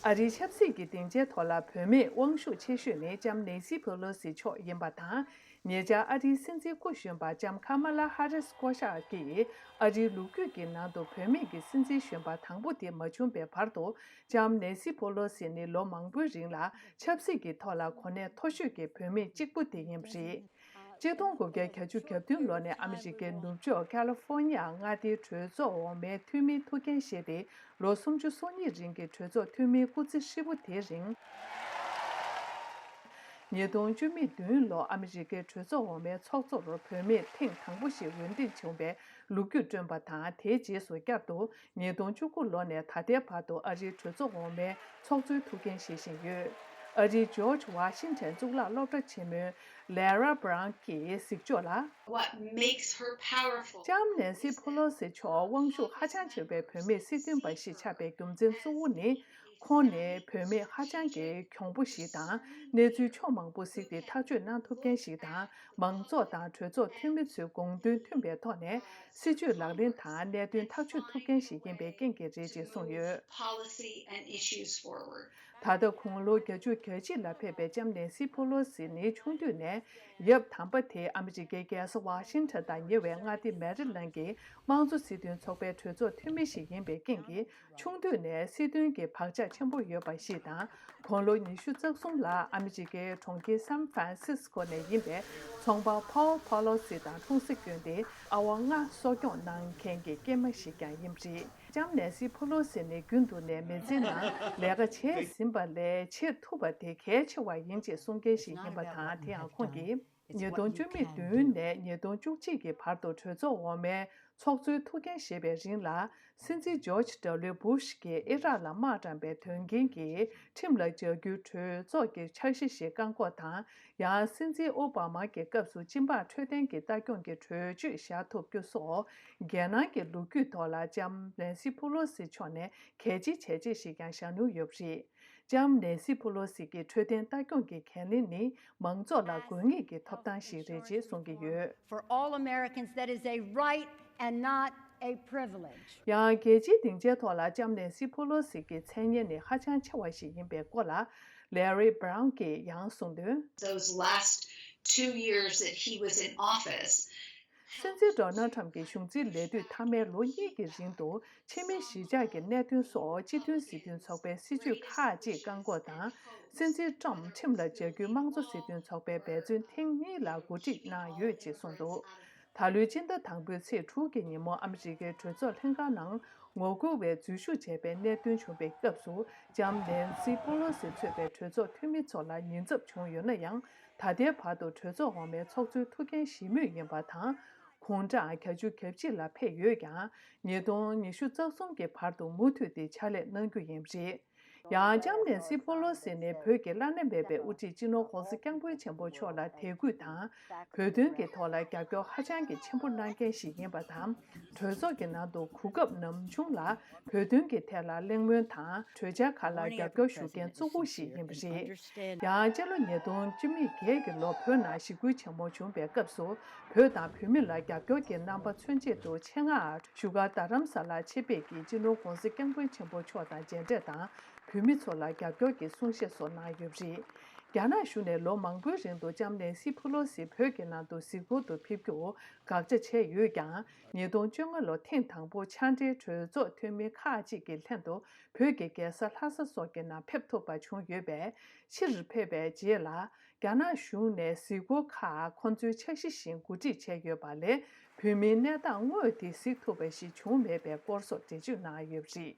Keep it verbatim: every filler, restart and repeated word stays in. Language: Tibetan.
ཨ་རིའི་ཆབ་སྲིད་ཀྱི་སྡིངས་ཆའི་ཐོག་ལ་བུད་མེད་དབང་ཤུགས་ཆེ་ཤོས་ནི་ལྕམ་ནེན་སི་ཕེ་ལོ་སི་མཆོག་ཡིན་པ་དང་། ཉེ་ཆར་ཨ་རིའི་སྲིད་འཛིན་སྐུ་གཞོན་པ་ལྕམ་ཁ་མ་ལ་ཧ་རིས་བསྐོ་གཞག་གིས་ཨ་རིའི་ལོ་རྒྱུས་ཀྱི་ནང་དུ་བུད་མེད་ཀྱི་སྲིད་འཛིན་གཞོན་པ་དང་པོ་དེ་མ་བྱུང་བའི་བར་དུ། ལྕམ་ནེན་སི་ཕེ་ལོ་སི་ནི་ལོ་མང་པོའི་རིང་ལ་ཆབ་སྲིད་ཀྱི་ཐོག་ལ་གོ་གནས་མཐོ་ཤོས་ཀྱི་བུད་མེད་གཅིག་པུ་དེ་ཡིན་པ་རེད། ཆིག་སྟོང་དགུ་བརྒྱ་གྱ་བཅུ་གྱ་བདུན་ལོ་ནས་ཨ་མི་རི་ཀའི་ནུབ་ཕྱོགས་ཁ་ལི་ཧྥོ་ནི་ཡ་མངའ་སྡེའི་གྲོས་ཚོགས་འོག་མའི་འཐུས་མིའི་ཐུགས་འགན་བཞེས་ཏེ། ལོ་སུམ་ཅུ་སོ་གཉིས་རིང་གི་གྲོས་ཚོགས་འཐུས་མིའི་སྐུ་ཚེ་ཧྲིལ་པོ་དེའི་རིང་། ཉིས་སྟོང་བཅུ་མེད་བདུན་ལོ་ཨ་མི་རི་ཀའི་གྲོས་ཚོགས་འོག་མའི་ཚོགས་གཙོར་བུད་མེད་ཐེངས་དང་པོ་ཞིག་འོས་འདེམས་བྱུང་བའི་ལོ་རྒྱུས་བསྐྲུན་པ་དང་། དེའི་རྗེས་སུ་བསྐྱར་དུ་ཉིས་སྟོང་བཅུ་དགུ་ལོ་ནས་ད་ལྟའི་བར་དུ་ཨ་རིའི་གྲོས་ཚོགས་འོག་མའི་ཚོགས་གཙོའི་ཐུགས་འགན་བཞེས་བཞིན་ཡོད། ཨ་རིའི་ཇོརྗ་ཝ་ཤིང་ཊོན་གཙུག་ལག་སློབ་གྲྭ་ཆེན་མོའི་ལེ་ར་བྷ་རའུན་གྱིས་གཟིགས་ཕྱོགས་ལ། What makes her powerful? ལྕམ་ནེན་སི་ཕེ་ལོ་སི་མཆོག་དབང་ཤུགས་ཧ་ཅང་ཆེ་བའི་བུད་མེད་སྲིད་དོན་པ་ཞིག་ཆགས་པའི་རྒྱུ་མཚན་གཙོ་བོ་ནི། ཁོང་ནི་བུད་མེད་ཧ་ཅང་གི་གྱོང་པོ་ཞིག་དང་། གནས་ཚུལ་ཕྱོགས་མང་པོ་གཟིགས་ཏེ་ཐག་གཅོད་གནང་ཐུབ་མཁན་ཞིག་དང་། མང་ཚོགས་དང་གྲོས་ཚོགས་འཐུས་མི་ཚོའི་དགོངས་དོན་མཐུན་པའི་ཐོག་ནས་སྲིད་ཇུས་ལག་ལེན་དང་གནད་དོན་ཐག་གཅོད་ཐུབ་མཁན་ཞིག་ཡིན་པའི་རྐྱེན་གྱིས་རེད་ཅེས་གསུངས་ཡོད། Policy and issues forward. ད་ལྟ་དགུང་ལོ་བརྒྱད་ཅུ་གྱ་གཅིག་ལ་ཕེབས་པའི་ལྕམ་ནེན་སི་ཕེ་ལོ་སི་ནི་ཆུང་དུས་ནས་ཡབ་དམ་པ་དེ་ཨ་མི་རི་ཀའི་རྒྱལ་ས་ཝ་ཤིང་ཊོན་དང་ཉེ་བའི་མངའ་སྡེ་མེ་རི་ལན་གྱི་དམངས་གཙོ་སྲིད་དོན་ཚོགས་པའི་གྲོས་ཚོགས་འཐུས་མི་ཞིག་ཡིན་པའི་རྐྱེན་གྱིས། ཆུང་དུས་ནས་སྲིད་དོན་གྱི་བག་ཆགས་ཆེན་པོ་ཡོད་པ་ཞིག་དང་། དགུང་ལོ་ཉི་ཤུ་རྩ་གསུམ་ལ་ཨ་མི་རི་ཀའི་གྲོང་ཁྱེར་སན་ཧྥ་རན་སིས་ཀོ་ནས་ཡིན་པའི་ཚོང་པ་ཕོལ་ཕེ་ལོ་སི་དང་འཁྲུངས་ས་བསྐྱོན་ཏེ། ཨ་ཝ་ལྔ་གསོ་སྐྱོང་གནང་མཁན་གྱི་སྐྱེས་མ་ཞིག་ཀྱང་ཡིན་པ་རེད། ལྕམ་ནེན་སི་ཕེ་ལོ་སི་ནི་རྒྱུན་དུ་ནས་མི་ཚེའི་ནང་ལས་ཀ་བྱས་ཟིན་པ་ལས་བྱེད་ཐུབ་པ་དེ་གལ་ཆེ་བ་ཡིན་ཅེས་གསུང་མཁན་ཞིག་ཡིན་པ་དང་། དེ་ཡང་ཁོང་གིས། ཉིས་སྟོང་བཅུ་མེད་བདུན་ནས་ཉིས་སྟོང་བཅུ་གཅིག་གི་བར་དུ་གྲོས་ཚོགས་འོག་མའི་ཚོགས་གཙོའི་ཐུགས་འགན་བཞེས་པའི་རིང་ལ། སྲིད་འཛིན་ཇོརྗ་ཌབ་ལིའུ་བྷུ་ཤ་གིས་ཨི་རག་ལ་དམག་དྲངས་པའི་དོན་རྐྱེན་གྱིས་ཁྲིམས་ལ་འཇགས་རྒྱུའི་གྲོས་ཚོགས་ཀྱི་འཆར་གཞི་ཞིག་བཀག་འགོག་དང་། ཡང་སྲིད་འཛིན་ཨོ་བྷ་མ་གི་སྐབས་སུ་སྤྱི་འབངས་འཕྲོད་བསྟེན་གྱི་ལྟ་སྐྱོང་གི་གྲོས་ཆོད་བཞག་ཐུབ་རྒྱུ་སོགས། རྒྱལ་ནང་གི་ལོ་རྒྱུས་ཐོག་ལ་ལྕམ་ནེན་སི་ཕེ་ལོ་སི་མཆོག་ནས་གལ་ཆེའི་བྱས་རྗེས་ཤིག་ཀྱང་བཞག་མྱོང་ཡོད་པ་རེད། ལྕམ་ནེན་སི་ཕེ་ལོ་སི་གི་འཕྲོད་བསྟེན་ལྟ་སྐྱོང་གི་འགན་ལེན་ནི་མང་ཚོགས་ལ་དགོས་ངེས་ཀྱི་ཐོབ་ཐང་ཞིག་རེད་ཅེས་གསུང་གི་ཡོད། For all Americans, that is a right and not a privilege. ཡང་རྒྱལ་སྤྱིའི་སྡིངས་ཆའི་ཐོག་ལ་ལྕམ་ནེན་སི་ཕེ་ལོ་སི་གི་མཚན་སྙན་ནི་ཧ་ཅང་ཆེ་བ་ཞིག་ཡིན་པའི་སྐོར་ལ། ལེ་རི་བྷ་རའུན་གྱིས་ཡང་གསུངས་དོན། Those last two years that he was in office, སྲིད་འཛིན་ཌོ་ནལ་ཊམ་གྱི་གཞུང་འཛིན་ལས་དུས་མཐའ་མའི་ལོ་གཉིས་ཀྱི་རིང་དུ། ཕྱི་མི་གཞིས་ཆགས་ཀྱི་གནད་དོན་སོགས་སྤྱི་མཐུན་སྲིད་དོན་ཚོགས་པའི་སྲིད་ཇུས་ཁག་ཅིག་བཀག་འགོག་དང་། སྲིད་འཛིན་ཊམ་ཁྲིམས་ལ་འཇགས་རྒྱུའི་དམངས་གཙོ་སྲིད་དོན་ཚོགས་པའི་འབད་བརྩོན་ཐེངས་གཉིས་ལ་གོ་སྒྲིག་གནང་ཡོད་ཅེས་གསུངས་འདུག་ད་ལོའི་སྤྱི་ཟླ་དང་པོའི་ཚེས་དྲུག་གི་ཉིན་མོ་ཨ་མི་རི་ཀའི་གྲོས་ཚོགས་ལྷན་ཁང་ནང་ངོ་རྒོལ་བས་འཛུལ་ཞུགས་བྱས་པའི་གནད་དོན་བྱུང་བའི་སྐབས་སུ། ལྕམ་ནེན་སི་ཕེ་ལོ་སི་གཙོས་པའི་གྲོས་ཚོགས་འཐུས་མི་ཚོ་ལ་ཉེན་ཚབས་བྱུང་ཡོད་ན་ཡང་། ད་ལྟའི་བར་དུ་གྲོས་ཚོགས་འོག་མའི་ཚོགས་གཙོའི་ཐུགས་འགན་བཞེས་མུས་ཡིན་པ་དང་། དགུང་གྲངས་བརྒྱད་ཅུ་གྱ་གཅིག་ལ་ཕེབས་ཡོད་ཀྱང་། ཉིས་སྟོང་ཉི་ཤུ་རྩ་གསུམ་གྱི་བར་དུ་མུ་མཐུད་དེ་ཕྱག་ལས་གནང་རྒྱུ་ཡིན་པ་རེད། ཡང་ལྕམ་ནེན་སི་ཕེ་ལོ་སི་ནི་བོད་ཀྱི་བླ་ན་མེད་པའི་དབུ་ཁྲིད་སྤྱི་ནོར་༧གོང་ས་༧སྐྱབས་མགོན་ཆེན་པོ་མཆོག་ལ་དད་གུས་དང་། བོད་དོན་གྱི་ཐོག་ལ་རྒྱབ་སྐྱོར་ཧ་ཅང་གི་ཆེན་པོ་གནང་མཁན་ཞིག་ཡིན་པ་དང་། གྲོས་ཚོགས་ཀྱི་ནང་དུ་གོ་སྐབས་ནམ་བྱུང་ལ་བོད་དོན་གྱི་ཐད་ལ་གླེང་མོལ་དང་། གྲོས་འཆར་ཁག་ལ་རྒྱབ་སྐྱོར་ཞུ་མཁན་གཙོ་བོ་ཞིག་ཡིན་པ་རེད། ཡང་སྤྱི་ལོ་ཉིས་སྟོང་བཅུ་མེད་བརྒྱད་ཀྱི་ལོ་བོད་ནང་ཞི་རྒོལ་ཆེན་མོ་བྱུང་བའི་སྐབས་སུ། བོད་དང་བོད་མི་ལ་རྒྱབ་སྐྱོར་གྱི་རྣམ་པ་མཚོན་ཆེད་དུ་ཆེད་མངགས་བཞུགས་སྒར་རྡ་རམ་ས་ལར་ཆེད་ཕེབས་ཀྱིས་སྤྱི་ནོར་༧གོང་ས་༧སྐྱབས་མགོན་ཆེན་པོ་མཆོག་དང་མཇལ་འཕྲད་དང་། བོད་མི་ཚོ་ལ་རྒྱབ་སྐྱོར་གྱི་གསུང་བཤད་སོགས་གནང་ཡོད་པ་རེད། རྒྱ་ནག་གཞུང་ནས་ལོ་མང་པོའི་རིང་དུ་ལྕམ་ནེན་སི་ཕེ་ལོ་སི་བོད་ཀྱི་ནང་དུ་གཟིགས་སྐོར་དུ་ཕེབས་རྒྱུར་དགག་བྱ་བྱས་ཡོད་ཀྱང་། ཉིས་སྟོང་བཅོ་ལྔ་ལོ་ཐེངས་དང་པོ་ཕྱག་སྦྲེལ་གྲོས་ཚོགས་འཐུས་མི་ཁག་ཅིག་གི་ལྷན་དུ་བོད་ཀྱི་རྒྱལ་ས་ལྷ་ས་སོགས་ཀྱི་ནང་ཕེབས་ཐུབ་པ་བྱུང་ཡོད་པས། ཕྱིར་ཕེབས་པའི་རྗེས་ལ། རྒྱ་ནག་གཞུང་ནས་གཟིགས་སྐོར་ཁག་ཁོང་ཚོའི་འཆར་གཞི་བཞིན་གོ་སྒྲིག་བྱས་ཡོད་པ་ལས། བོད་མིའི་གནས་སྟངས་དངོས་དེ་གཟིགས་ཐུབ་པ་ཞིག་བྱུང་མེད་པའི་སྐོར་སོགས་འགྲེལ་བརྗོད་གནང་ཡོད་པ་རེད།